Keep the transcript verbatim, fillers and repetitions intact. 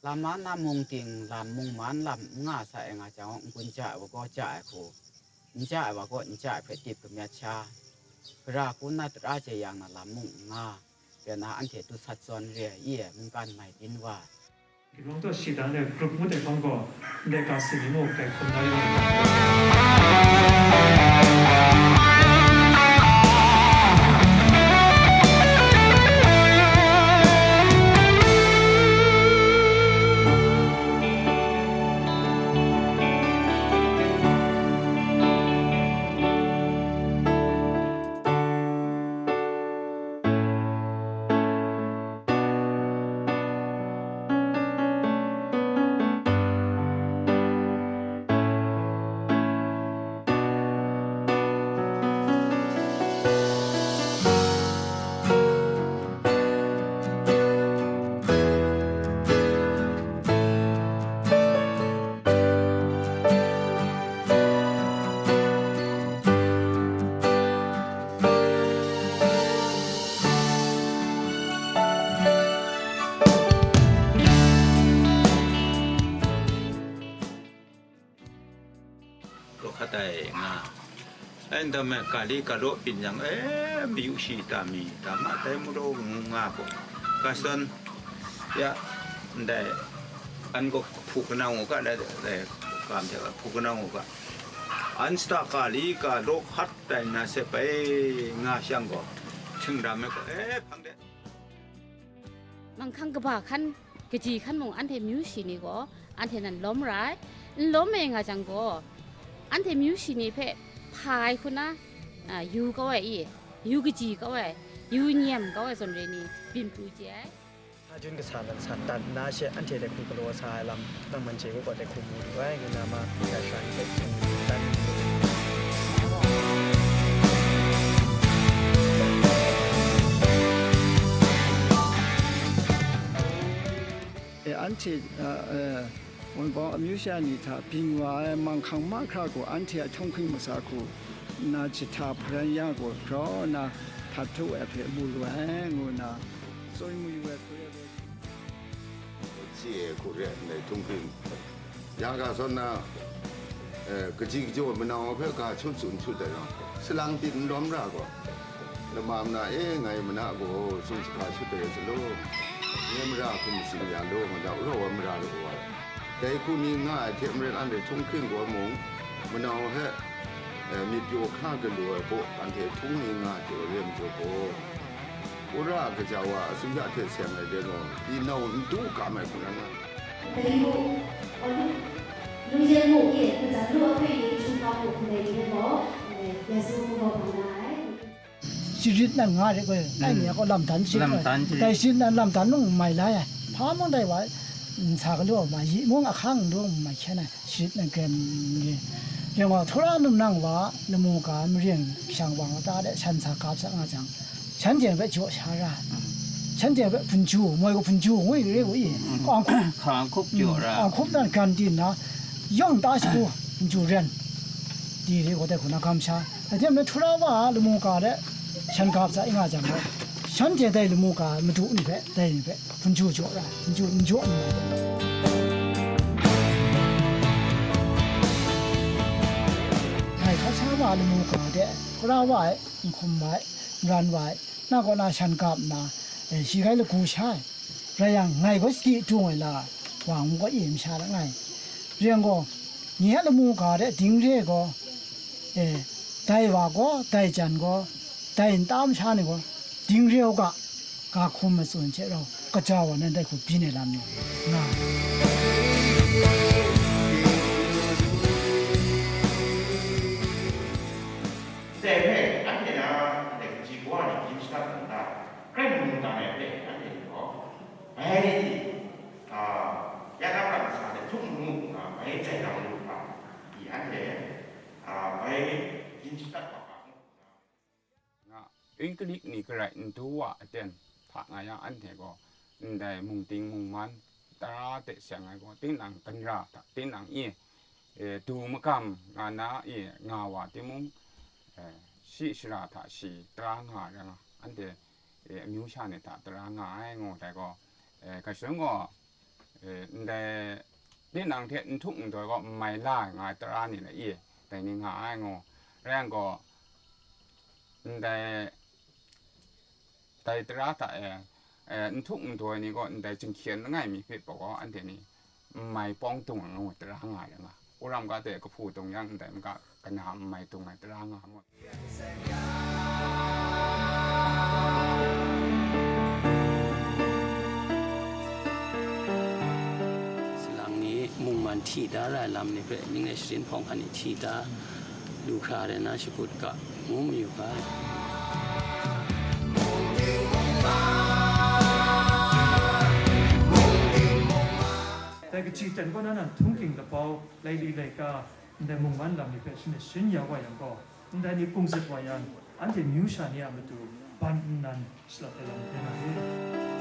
Lam man na mung ting, lam mung man lam n nga sa ai nga jang, n-gun ja ai wa gaw ja ai hku, n ja ai wa gaw n ja ai hpe tip kamyat sha, gara kun na tara jeyang na lam mung n nga, rai na anhte dut sat zawn re ai i e, mungkan mai byin wa. ဒီလိုတော့ရှိတာနဲ့ group မှုတဲ့ကောင်းကော ဒဲကစီနီမို့ တိုက်ခွန်ဒါရီဝါ Raw hkat ai nga. Ai, ndam ai, kali kalaw byin yang, e, mayu shi ta mi, ta ma tai mu raw ngu nga gaw, ka san ya, ndai, an gaw hpu kanang u ga, dai, dai, kam hte hpu kanang u ga, an sata kali kalaw hkat tai na se bai nga shang gaw, htingdam ai gaw, e, hpang de. Manghkang kaba hkan, kaji hkan mung anhte myu shi ni gaw, anhte nan lawm ra ai. N lawm ai nga jang gaw, anhte myu shi ni hpe hpa ai hku na, a, yu kau ai i, yu kaji kau ai, yu nyem kau ai zawn re ni, byin pru chye ai. Hpa jun kasa nan san dan nna she, anhte dai hku galaw sa ai lam, nang man chye u gaw, dai hku mu lu ai, ngu na ma, ga shara ni hpe tsun dan. E, anhte, a, e, Wunpawng amyu sha ni hta byin wa ai manghkang mahkra gaw anhte a hkying hping masa hku nna jahta hparan ya gaw grau nna htat htu ai hpe mu lu ai, ngu nna tsun mu yu ai hku rai gaw, chye ai hku re ai ndai hkying hping. Ya ga sawn na, e, kaji kajaw manau hpe ga hkyut tsun hkyut ai rawng, salang byin n lawm ra gaw, lama ma na e, ngai mana gaw tsun shaga hkyut ai sa law, nye mara hkum matsing ya law, nga da, rau ai mara law wa. Dai hku ni nga ai hte maren, anhte hkying hping gaw mung, manau hpe, e, myit pyaw hkra galaw ai hpaw, anhte hkying ni nga ai hte rem jaw gaw, wora a kaja wa a tsingda hte seng ai de gaw, tinau n du kam ai hku na nga. Dai mung, lu, lu yen mung e, kaja lu a hpe yu hkrum ga mu ndai ni gaw, e, ya su mu gaw bang na ai. Sharit nan nga re gaw, ai ni a gaw lam dan sharit Lam gaw, dan sharit. Dai sharit nan lam dan nung n mai la ai. Hpa mung dai wa, n sa galaw ma, yi mung ahkang n dung n mai hkyen ai, sharit nan gren ni. Rai wa, Htura num nang wa, lamu ga, maren shang wang ta de, shan sa gap sa nga jang, shanhte hpe jaw sha ra, shanhte hpe hpunju, moi gaw hpunju ngu re gaw i, hkang hkup, hkang hkup jaw ra. Hkang hkup dan gran di nna, yawng ta shagu, hpunju ren, di re gaw dai hku na gam sha. Aten me Htura wa a lamu ga de shan gap sa i nga jang gaw, shanhte dai lamu ga madu ni hpe, dai ni hpe hpunju jaw ra, hpunju n jaw n mai. Ngai hkra sha wa a lamu ga de, Htura wa ai, n hkum wa ai, n ran wa ai, na kaw na shan gap nna, e, shi gai lagu sha ai. Rai yang, ngai gaw sadi dung ai la, wa ngu gaw e masha langai. Rai yang gaw, nye a lamu ga de ding re ai gaw, e, dai wa gaw, dai jan gaw, dai nta masha ni gaw, ding re u ga, ga hkum matsun hte rau, kaja wa nan dai hku byin ai lam ni nga. Ndai hpe, anhte na, ndai kaji kawa ni byin shadap lu nna, hkrai mung mungdan ai hpe, anhte ni gaw, bai, a, ya na prat masha hte htuk n mu nna, bai jai lang lu hkra, i anhte, a, bai byin shadap wa ga mu nna, nga, Inglik ni garai n du wa aten hta nga yang, anhte gaw ndai mung ting mung man tara hte seng ai gaw, tinang ganra hta, tinang e, e, du magam nga na e nga wa timung, e, shi shara hta shi tara nga ai rai nga, anhte, e, amyu sha ni hta tara nga ai ngu dai gaw, e, hkrai shadawn gaw, Ndai tinang hte n htuk n doi gaw n mai la ai nga ai tara ni na i, dai ni nga ai ngu. Rai yang gaw, ndai, dai tara hta e, e, n htuk n doi ni gaw ndai jinghkyen langai mi hpe pau gaw, anhte ni n mai pawng dung ai ngu tara nga ai nga. Uram ga de kahpu dung yang ndai maga kana n mai dung ai tara nga mu. Salang ni mungman hti da ra ai lam ni hpe, ning le sharin hpawng hkan ni hti da lu hkra ai na shakut ga, ngu mayu ga. Dai kachyi ten kaw na nan htung ging lapau, laili laika, ndai mungman lam ni hpe shin e shin ya wa yang gaw, ndai ni kungzit wa yang, anhte myu sha ni a matu ban nnan shalawt ai lam hpe na e.